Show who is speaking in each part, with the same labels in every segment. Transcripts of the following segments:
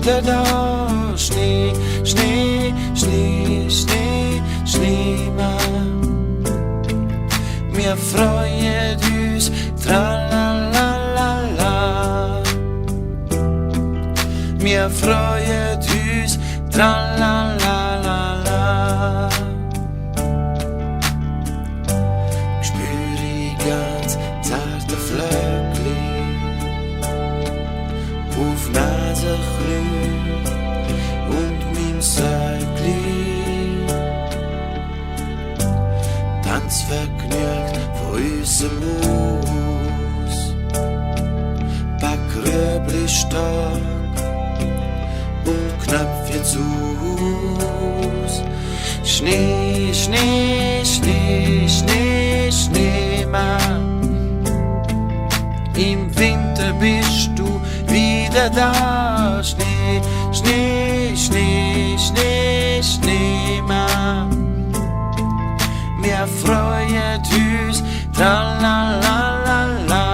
Speaker 1: wieder da. Schnee, Schnee, Schnee, Schnee, Schneemann. Wir freuen uns, tralalala. Wir freuen uns, tralalala. Spür die ganz zarte Flöckli auf Nase grün und meinem Säugli. Tanz vergnügt vor unserem Haus, back Röbli stark und Knöpfchen zu's. Schnee, Schnee, Schnee, Schnee, Schneemann. Im Winter bist du wieder da. Schnee, Schnee, Schnee, Schnee, Schneemann. Wir freuen uns, tralalala.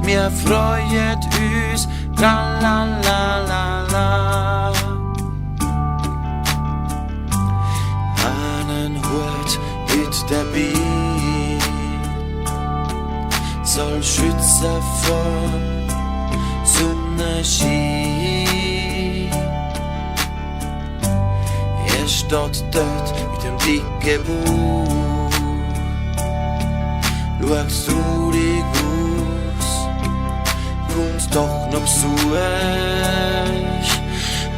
Speaker 1: Wir freuen uns, tralalala. Einen Hut mit dabei soll schützen vor Sonnenschein. Er steht dort mit dem dicken Bauch, schaut traurig aus, kommt doch noch Besuch.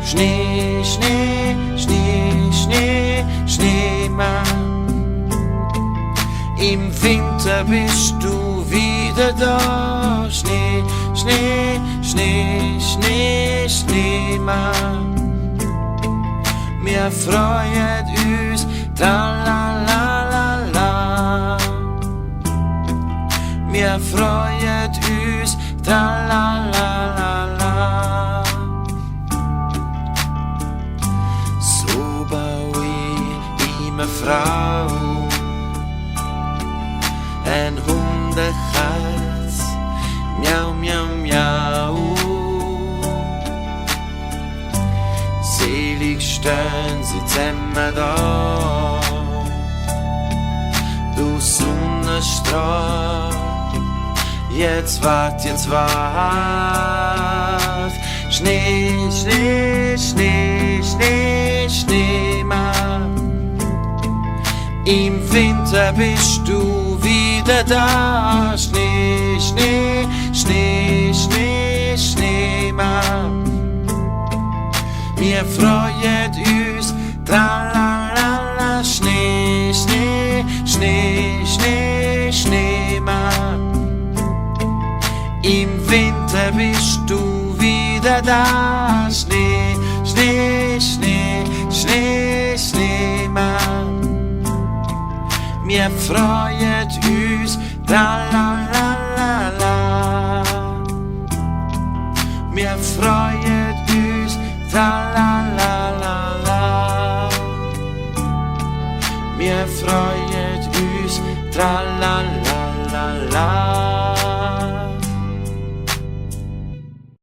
Speaker 1: Schnee, Schnee, Schnee, Schnee, Schneemann. Im Winter bist du wieder da. Schnee, Schnee, Schnee, Schnee, Schneemann. Wir freuen uns, tralalala. Wir freuen uns, tralalala. So baue ich eine Frau, ein Hundekatz, miau, miau, miau. Selig stehen sie zusammen da, du Sonnenstrahl. Jetzt wart, Schnee, Schnee, Schnee, Schnee, Schneemann. Im Winter bist du wieder da. Schnee, Schnee, Schnee, Schnee, Schneemann. Wir freuen uns, tralalala. Schnee, Schnee, Schnee, Schnee, Schneemann. Im Winter bist du wieder da. Schnee, Schnee, Schnee, Schnee, Schneemann. Wir freuen uns, tralalala. Wir freuen uns, tralalala. Wir freuen uns, tralalala.